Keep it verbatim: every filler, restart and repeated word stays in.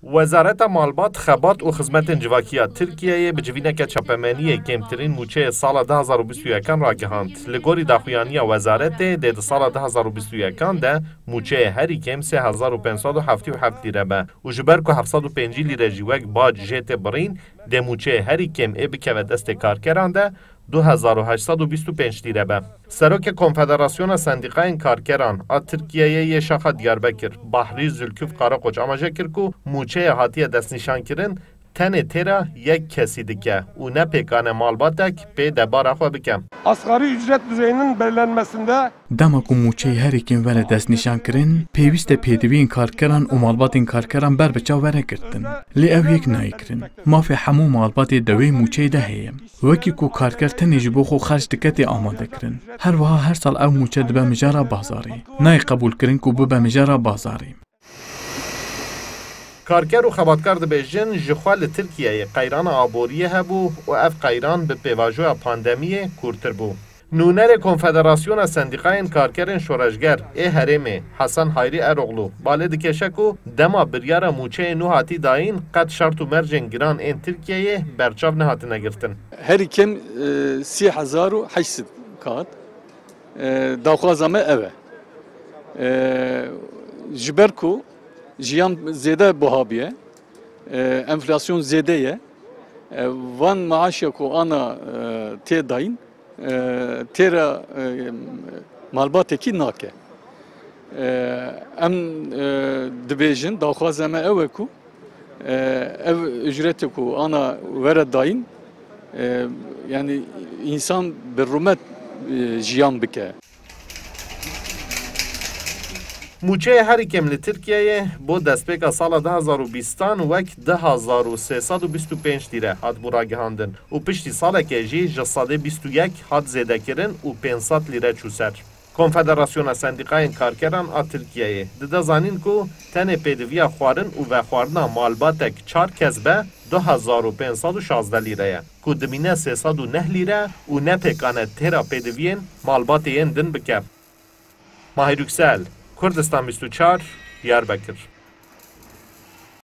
Wezareta Malbat, Xebat û Xizmetên Civakî ya Tirkiyeyê bi civîneke çapemeniyê kêmtirîn mûçeyê sala du hazar û bîst û yekan ragihand. Li gorî daxuyaniya wezaretê, dê di sala du hazar û bîst û yekan de mûçeyê herî kêm sê hezar û pênc sed û heftê û heft lîre be û ji ber ku heft sed û pêncî lîre jî wek bac jê tê birîn, dê mûçeyê herî kêm ê bikeve destê karkeran de du hezar û heşt sed û bîst û pênc lîre be. Serokê Konfederasyona Sendîqayên Karkeran a Tirkiyeyê yê şaxa Diyarbekir, Bahrî Zülküf Karakoç amaje kir ku mûçeya hatiye destnîşankirin tenê têra yek kesî dike û ne pêkan e malbatek pê debara xwe bike. Asgari ücret düzeyinin belirlenmesinde Dema ku mûçeyê herî kêm were destnîşankirin, pêwîst e pêdiviyên karkeran û malbatên karkeran ber bi çav were girtin. Lê ew yek nayê kirin. Mafê hemû malbatê di wê mûçeyê de heye. Wekî ku karker tenê ji bo xwe xerc dike tê amade kirin. Her wiha her sal ew mûçe dibe mijara bazarê. Nayê qebûlkirin ku bibe mijara bazarê. Karker û xebatkar dibêjin, ji xwe li Tirkiyeyê qeyrana aboriyê hebû û ev qeyran bi pêvajoya pandemiyê kûrtir bû. Nûnerê Konfederasyona Sendîqayên Karkerên Şoreşger ê herêmê, Hasan Hayrî Eroglu, balê dikêşe ku dema biryara mûçeyê nû hatî dayîn, qet şert û mercên giran ên Tirkiyeyê berçav nehatine girtin. Herî kêm, e, sê hezar û heşt sed kat. E, daxwaza me ev e. E, ji ber ku jiyan zêde buha bûye, e, enflasyon zêde ye, e, van maaşa ku ana, e, tê dayîn, e, têra, e, malbatekî nake. E, em, e, dibêjin, daxwaza me ew e ku, e, ev ücretê ku ana were dayîn, e, yani însan bi rûmet, e, jiyan bike. Mûçeyê herî kêm li Tirkiyeyê bo destpêka sala du hazar û bîstan wek du hazar û sê sed û bîst û pênc lîre hatibû ragihandin û piştî salekê jî ji sedê bîst û yek hat zêdekirin û pênc sed lîre çû ser. Konfederasyona Sendîqayên Karkeran a Tirkiyeyê dide zanîn ku tenê pêdiviya xwarin û vexwarina malbatek çar kes be du hezar û pênc sed û şazdeh lîre ye, ku dimîne sê sed û neh lîre û ne pêkan e têra pêdiviyên malbatê yên din bike. Mahir Yüksel, Kurdistan bîst û çar, Diyarbekir.